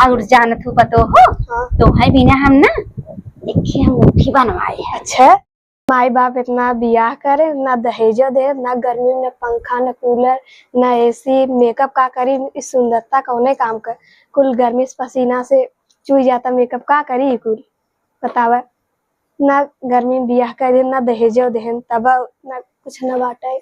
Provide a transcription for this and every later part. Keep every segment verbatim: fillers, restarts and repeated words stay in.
और जानत हूँ पतोहू, हाँ। तोहई बिना हम ना एक ठे अंगूठी बनवाए हैं। अच्छा। माई बाप इतना बियाह करे, ना दहेजो दे, ना गर्मी में ना पंखा, ना कूलर, ना एसी, मेकअप का करी, ई सुंदरता कौने काम कर, कुल गर्मी से पसीना से चुई जाता मेकअप, का करी ई कुल, बतावा। ना गर्मी में बियाह कर देन, ना दहेजो देहन, तब ना कुछ ना बाटे।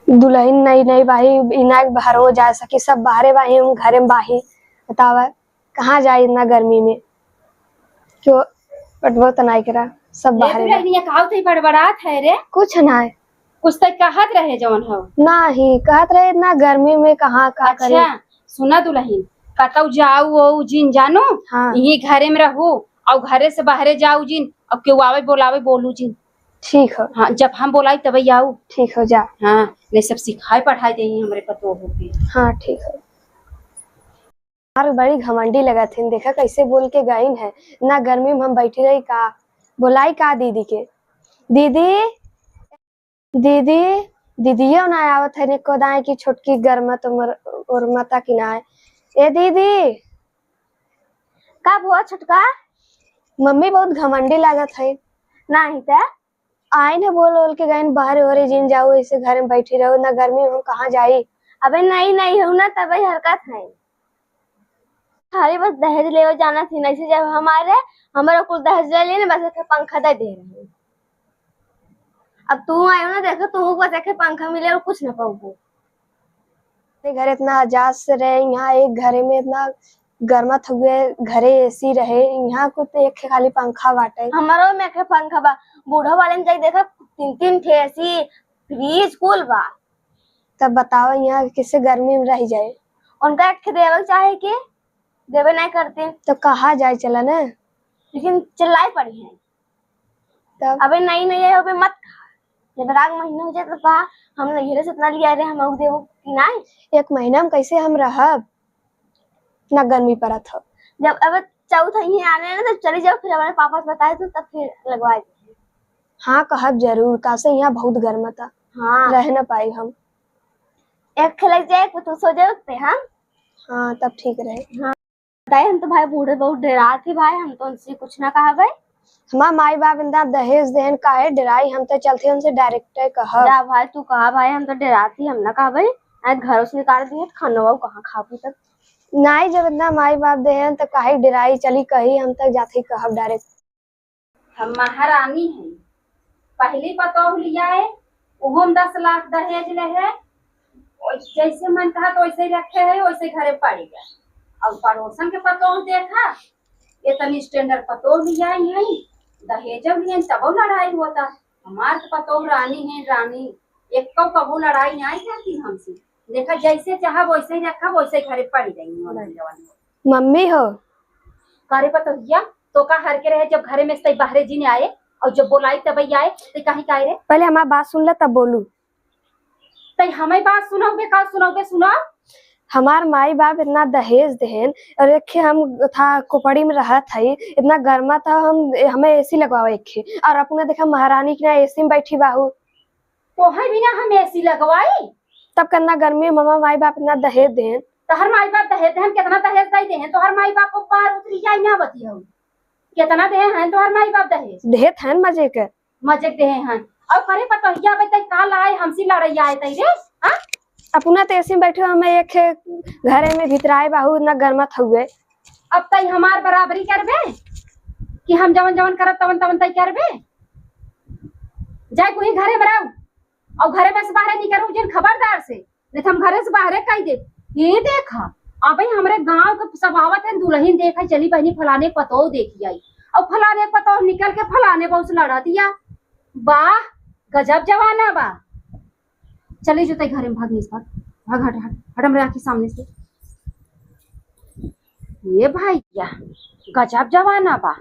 दुलहिन नई नई बाही, इना बहरो जा सकी, सब बाहरे बाही, हम घरे में बाही। बतावा, कहाँ जाई इतना गर्मी में? क्यों पटबो त नाई करा, सब ए बाहरे बा। दुलहिनिया, का होत है, बड़बड़ात है रे? कुछ ना है। कुछ तो कहत रहे जवन हो। नाही, कहत रहे इतना गर्मी में कहाँ का करी? अच्छा, सुना दुलहिन, कतौ जाऊ ओऊ जिन जानू, हाँ। यही घरे में रहू, और घरे से बाहरे जाऊ जिन, अब केहू आवे बोलावे बोलू जिन। ठीक हो। हाँ, जब हम बोलाई तबे आऊ। ठीक हो, जा। हाँ, नहीं सब सिखाए पढ़ाए देही हमरे पतोहू के। हाँ, ठीक हो। हमार बड़ी घमंडी लगत हिन, देखा कैसे बोल के गइन है। ना गर्मी में हम बैठी रही का, बोलाई का दीदी के, दीदी, दीदी, दीदियो ना आवत है, ने कोदाए की छोटकी गरमत उमर, उर्मता की ना आए। ए दीदी, का बुआ छोटका? मम्मी बहुत घमंडी लागत है। नाही त? आइन है बोल बोल के गइन, बाहरे ओहरे जिन जाऊ, ऐसे घर में बैठी रहो, ना गर्मी में हम कहाँ जाई? अबे नहीं, नहीं हो ना, तबे हरकत है। खाली बस दहेज लेवे जाना थी, नहीं से जब हमारे, हमारे कुल दहेज ले लेने, बस एक पंखा दे दे रहे। अब तू आयो ना, देखो, तू बस एक पंखा मिले और कुछ ना पाऊबो। अपने घर इतना आजाद से रहे, यहाँ एक घरे में इतना गरमत हुए, घरे एसी रहे, यहाँ कुछ तो एक खाली पंखा बाटे। हमारो में एक पंखा बा, बूढ़ो वाले में जाके देखा, तीन तीन ठे एसी, फ्रिज कुल बा। तब बताओ, यहाँ कैसे गर्मी में रह जाए? उनका एक ठे देवे के चाहे कि देवे नहीं करते। तो कहा जाए, चला ना। लेकिन चिल्लाए पड़ी है। तब? अबे नहीं, नहीं है, अबे मत कहा। जब राग महीना हो जाए तो कहा, "हम नैहरे से इतना लिया रहे, हम और देबो कि नहीं?" एक महीना में कैसे हम रहब? ना गर्मी पड़त हो। जब अब चौथ ही आने ना, तब चली जाओ, फिर हमारे पापा से बताए तो तब फिर लगवाए देंगे। हाँ, कहब जरूर, कासे यहाँ बहुत गर्म था। हाँ। रह ना पाई हम। एक खेलक जाए, एक तू सो जाओ ते हम। हाँ, तब ठीक रहे। हाँ। बताए, हम तो भाई बूढ़े बहुत डेरात ही भाई, हम तो उनसे कुछ ना कहा भाई। हमार माई बाप इतना दहेज देहन काहे डेराई, हम तो चलते उनसे direct कहब। जा भाई, तू कहा भाई, हम तो डेरात ही, हम ना कहा भाई। आज घरों से निकाल दिए, खाना वाऊ कहाँ खाबू तब? नाई, जब इतना माई बाप देहन तो काहे डेराई, चली कही, हम तो जाते ही कहब direct। हम महारानी हैं। पहली पतोह लियाए, ओहो में दस लाख दहेज लेहे। और जैसे मन कहा तो वैसे ही रखे है, वैसे घरे पड़ी गए। और पड़ोसन के पतोह देखा, इतनी standard पतोह लियाई हैं, दहेज लियाई, तबो लड़ाई होता। हमार तो पतोह रानी है, रानी, एको कबो लड़ाई नहीं करती हमसे। देखा, जैसे चाहब वैसे ही रखब, वैसे ही घरे पड़ी रही। मम्मी हो। का रे पतोहिया, तो का हर के रहे, जब घरे में से बाहरे जिन आए और जब बोलाई तब ही आए, ते काहे का आए रे? पहले हमार बात सुन ले तब बोलू। ते हमें बात सुनाओगे, का सुनाओगे, सुनाओ। हमार माई बाप इतना दहेज देहन और एक हम था कोपड़ी में रहत हई, इतना गर्मा था, हम, हमें एसी लगवावे एक, और अपना देखा महारानी के ना एसी में बैठी बाहू। तोहे बिना हम एसी लगवाई? तब कितना गर्मी में हमार माई बाप इतना दहेज देहन। तोहर माई बाप दहेज देहन, कितना दहेज दे देहन? तोहर माई बाप को पार उतरी जाई ना बतियाऊ। कितना देहे हैं तोहर माई बाप दहेज? देहत हैं मजे के। मजे के देहे हैं। और करे पतोहिया बे तई का लाए हमसे लड़ैया आए तई रे? हाँ? अपना तो एसी में बैठे हमें एक घरे में भितराए बाहू इतना गर्मत हुए। अब तई हमार बराबरी करबे कि हम जवन जवन करब तवन तवन तई करबे? जाए कोई घरे में रहो। और घरे में से बाहरे निकलू जिन खबरदार से, नहीं तो हम घरे से बाहरे कह दे। ये देखा, अबे हमरे गांव के सब आवत हैं, दुलहिन देखा, चली बहिनी फलाने पतोह देखी आई, और फलाने पतोह निकल के फलाने बहू से लड़ा दिया। वाह, गजब जमाना बा। चली जो तई घरे में भाग, निस भाग, भाग, हट, हट, हट हमरे आँखी सामने से। ये भैया, गजब जमाना बा।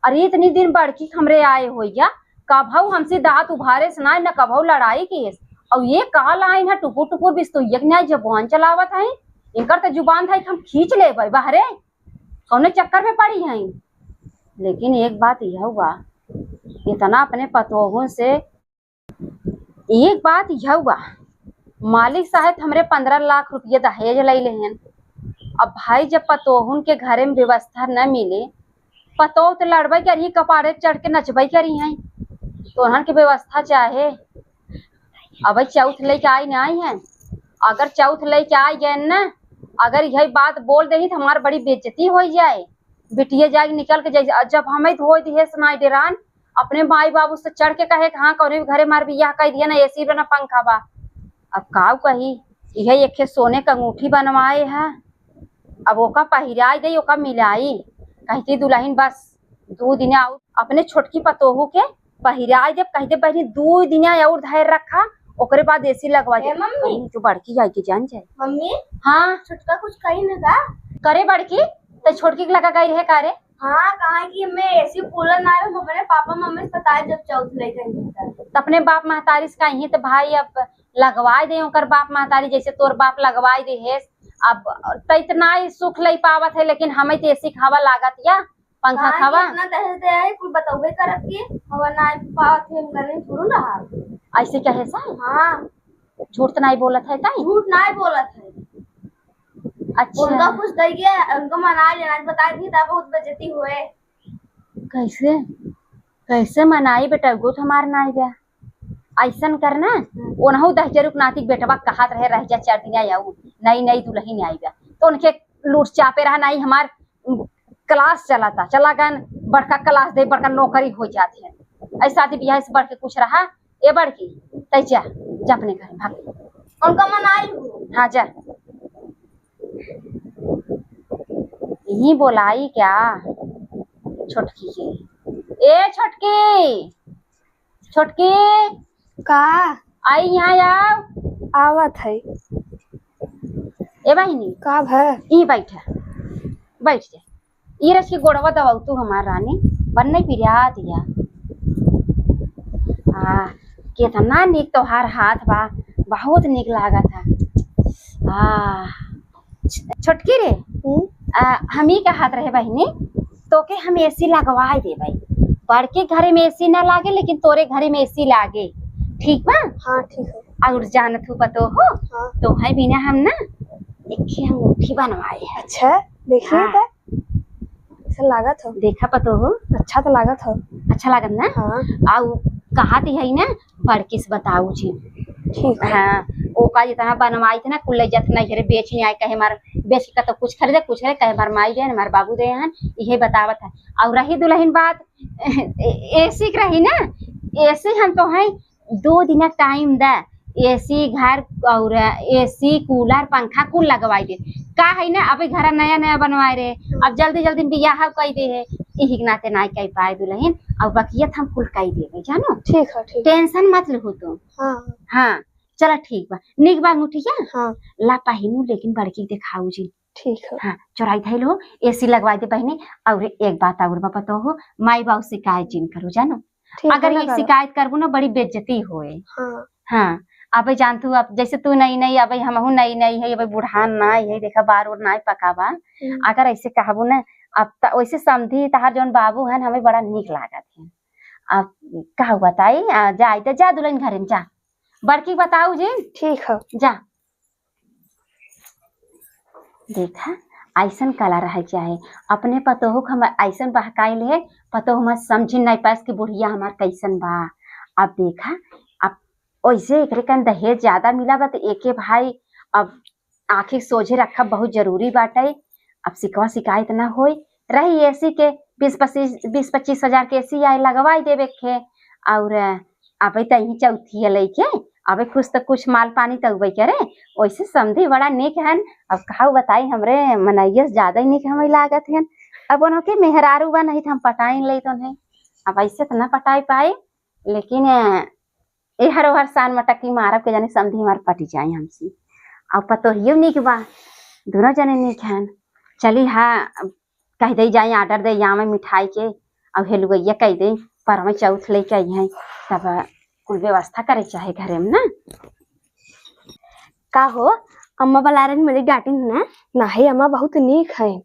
अरे इतनी दिन बड़की हमरे आए होइया, कभऊ हमसे दांत उभारे से ना, न कभऊ लड़ाई किए से। और ये का लाइन है, टुकुर टुकुर बिस्तुइया के न्याय जबान चलावत है। इनकर तो जुबान था कि हम खींच लेबै बाहरे, कौने चक्कर में पड़ी हैं। लेकिन एक बात यह हुआ, इतना अपने पतोहन से एक बात यह बा, मालिक साहब हमरे पन्द्रह लाख रुपया दहेज लइ लेहन, अब भाई, जब पतोहुन के घरे में व्यवस्था न मिले, पतोह तो लड़बे करी, कपारे चढ़ के नचबे करी हैं, तो उन्हन के व्यवस्था चाहे। अब चौथ लेके आई ना आई हैं, अगर चौथ लेके आई गए ना, अगर यही बात बोल देही तो हमार बड़ी बेइज्जती हो जाए। बिटिया जाके निकल के जैसे, जब हमें धोए दिहे से नाई डेरान, अपने माई बाबू से चढ़ के कहे कि हाँ, कौनो भी घरे मार बियाह कर दिया ना, एसी बा ना पंखा बा। अब काऊ कही, यह एक ठे सोने के अंगूठी बनवाए है, अब ओका पहिराई दे, ओका मिलाई, कहती दुल्हन बस दू दिन आऊ अपने छोटकी पतोहू के पहिराई देब, कह देब बहिनी दू दिन और धैर्य रखा, ओकरे बाद एसी लगवा दे। ए मम्मी। बहिनी, तू बड़की जाए के जान जाए। मम्मी। हाँ। छोटका कुछ कही न का? करे बड़की, तो छोटकी के लगा गई रहे का रे? हाँ, कहा कि हमें एसी कूलर ना आवे, हम अपने पापा मम्मी से बताए जब चौथ लेके आई तो। तो अपने बाप महतारी से कही तो भाई अब लगवाए दे, ओकर बाप महतारी जैसे तोर बाप लगवाए दे है। अब तै इतना ही सुख ले पावत है, लेकिन हमें तो एसी के हवा लागत या पंखा हाँ, खावा। इतना दहेज दे आई, कुल बतौबे करत के हवा ना पावत है, हम करने थोड़ू रहा। ऐसे कहे सा? हाँ। झूठ तो नहीं बोलत है ताई? झूठ नहीं बोलत है। अच्छा। उनका कुछ दे गया, उनको मना लेना, बता दी तब बहुत बेइज्जती हुए। कैसे? कैसे मनाई बेटा, गो तो हमार ना आई बा। ऐसन करना, हम्म। ओनहु दहिजरू के नाती के बेटवा कहत रहे, "रह जा चार दिन आऊ, नई नई दुल्हन आई बा।" तो उनके लूट चापे रहा, "नहीं, हमार class चलता, चला गन बड़का class दे, बड़का नौकरी हो जात है।" ऐसा शादी बियाह से बढ़ के कुछ रहा? ए बड़की, तै जा, जा अपने घर भाग। उनका मनाई हो। हाँ, जा। यही बोलाई क्या छोटकी के? ए छोटकी, छोटकी। का? आई यहाँ आओ। आवत है। ए बहिनी। का भय? ई बैठा, बैठ जा। ई रच के गोड़वा दबाऊ तू हमार रानी, बन्ने पिरिया दिया। आ, केतना नीक तोहार हाथ बा, बहुत नीक लागत है। आ, छ-, छोटकी रे, हम्म? आ, हम ई कहत रहे बहिनी, तोके हम एसी लगवाए देबै। बड़के घरे में एसी ना लागे, लेकिन तोरे घरे में एसी लागे, ठीक बा? हाँ, ठीक है। और जानत हूँ पतोहू, हाँ। तोहई बिना हम ना एक ठे अंगूठी बनवाए है। अच्छा, देखिए हाँ। तो। कैसा लागत हो? देखा पतोहू। अच्छा तो लागत हो। अच्छा लागत ना? हाँ। आउ कहा ती है ना, बड़की से बताऊ जी। ठीक है। हाँ, ओका जितना बनवाई थे ना, कुल ले जात नहीं घरे बेच नहीं आए, कहे मार बेच के तो कुछ खरीदे, कुछ खरीदे, कहे मार माई दे, मार बाबू दे हन, इहे बतावत है। और रही दुल्हन बात, ए-, एसी के रही ना, एसी हम तो है दो दिन टाइम दा, एसी घर और एसी, कूलर, पंखा कुल लगवाई दे। का है ना, अबे घर नया नया बनवाए रहे, अब जल्दी जल्दी में बियाह कई दे है, इही के नाते ना कई पाए दुल्हन, और बकियत हम कुल कई देबे, जानो? ठीक है, ठीक। टेंशन मत लहो तुम। हाँ। हाँ, चला ठीक बा, निक बा अंगूठिया? हाँ। ला पहिनू, लेकिन बड़की देखाऊ जी। ठीक है। हाँ, चोराई धइल हो, एसी लगवाई दे बहिनी। और एक बात और बा पतोहू, माई बाबू शिकायत जिन करू, जानो? ठीक है, अगर ना ये करो। शिकायत करबू ना, बड़ी बेइज्जती होए। हाँ। हाँ, अबे जान तू, अब जैसे तू नई नई, अबे हमहू नई नई है, अबे बुढ़ान ना है, देखा बार ओर ना पका बा। हम्म। अगर ऐसे कहबू ना, अब त-, वैसे समधी तहार जौन बाबू हन, हमें बड़ा नीक लागत है। अब कहू बताई, आ, जाई त जा दुल्हन घरे में जा, बड़की बताऊ जी। ठीक है। जा। देखा, ऐसन कला रहे चाहे। अपने पतोहू के हम ऐसन बहकाई ले, पतोहू हमार समझी नहीं पास कि बुढ़िया हमार कैसन बा। अब देखा, अब वैसे एकरे कन दहेज ज्यादा मिला बा, तो एके भाई अब आँखी सोझे रखब बहुत जरूरी बाटे। अब शिकवा शिकायत ना होई, रही एसी के बीस पच्चीस, बीस पच्चीस हजार के एसी आए, लगवाई देबे के। और अबे त यही चौथिया लइके, अबे कुछ त कुछ माल पानी त उबे करे। वैसे समधी बड़ा नीक हन, अब काहू बताई, हमरे मनैया से ज्यादा ही नीक हमें लागत हन। अब उनके मेहरारू बा नहीं त हम पटाइन लेत उन्हें, अब ऐसे त ना पटाई पाए, लेकिन एहर ओहर सान मटकी मारब के जाने समधी हमार पटी जाए हमसे। अब पतोहियो नीक बा, दोनों जने नीक हन। चली हाँ, अब कह दे जाए, order दे आवे मिठाई के, अब हेलुवैया कह दे, परमे चौथ लेके आई हैं, तब कुल व्यवस्था करे चाहे घरे में ना। का हो, अम्मा बला रही, मेरी डांटी ना? नहीं अम्मा, बहुत नीक है।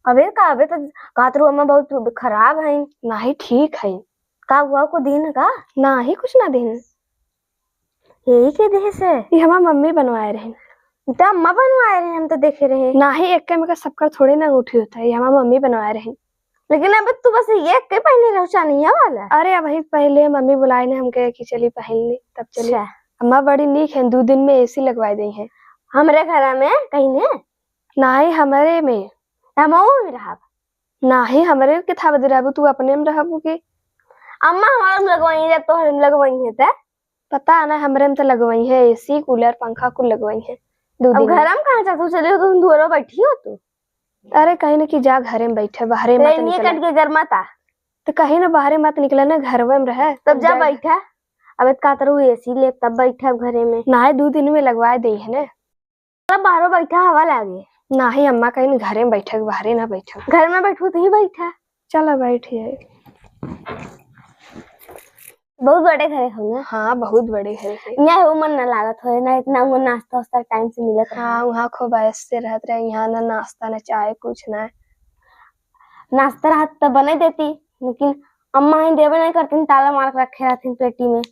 अबे का, अबे तो कहत रहू अम्मा बहुत खराब है। नहीं, ठीक है। का हुआ, को दिन का? नहीं, कुछ ना दिन। यही के देह से? ये हमार मम्मी बनवाए रहे। त अम्मा बनवाए रहे, हम तो देखे रहे। नाही, एक के में का सबकर थोड़े ना अंगूठी होता है, ये हमार मम्मी बनवाए रहे। लेकिन अब तू बस ये के पहने रहो, चानिया वाला। अरे, अबही पहले मम्मी बुलाए ने हमके कि चली पहन ली, तब चली। अच्छा। अम्मा बड़ी नीक है, दू दिन में एसी लगवाए देई है। हमरे घर में कहीं ने? नाही, हमरे में। त हम ओहू में रहब। नाही, हमरे के थाह बदे रहबू, तू अपने में रहबू की? अम्मा हमारे में लगवाई है, तोहरे में लगवाई है त? पता ना, हमरे में त लगवाई है, एसी, कूलर, पंखा कुल लगवाई है। दू अब दिन में। घर में कहाँ जातू? चले हो तुम, दुआरो बैठी हो तू। अरे, कहीं ना कि जा घरे में बैठे, बाहरे मत लाइनिये निकला। कट के गरमाता। त कहीं ना बाहरे मत निकला ना, घरवे में रहे। तब तब जा जा। बैठा। अब का तरह एसी ले, तब बैठा अब घरे में। नाही, दू दिन में लगवाए देई है ने। तब बाहरो बैठा, हवा लागे। नाही अम्मा, कहीं घरे में बैठक, बाहरे ना बैठक। घर में बैठू तो ही बैठा। चला बैठ जाए। बहुत बड़े घरे हो ना? हाँ, बहुत बड़े घरे है। यहाँ हो मन ना लागत हो ना, इतना वो नाश्ता वास्ता टाइम से मिलत रहा। हाँ, वहाँ खूब ऐसे रहत रहे, यहाँ ना नाश्ता ना चाय कुछ ना। नाश्ता रहत तो बने देती, लेकिन अम्मा ही देवे नहीं करती, ताला मार के रखे रहती पेटी में।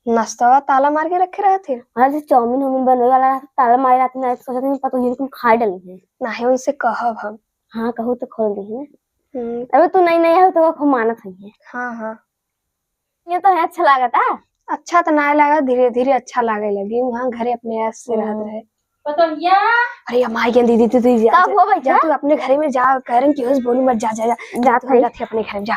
नाश्ता ताला मार के रखे रहते? हाँ, जैसे चाउमीन वाउमीन बनवे वाला रहता, ताला मारे रहते, नहीं तो सोचते हैं पतोहिए कुल खा डली है। नाही, उनसे कहब हम। हाँ, कहू तो खोल दी है ना। हम्म। अबे तू नई नई हो तो खूब मानत हुई है। हाँ, हाँ। ये तो है, अच्छा लागत है। अच्छा तो ना लागत, धीरे धीरे अच्छा लागे लगी। वहाँ घरे अपने आप से रहत हम्म। रहे। पतोहिया। अरे अम्मा आई गेन दीदी, तू, तू जा, का जा, हुआ भैया? जा, तू अपने घरे में जा, कह रहे कि होश बोलू मत, जा, जा, जा, जा, जात तू है। जाते अपने घरे में जा।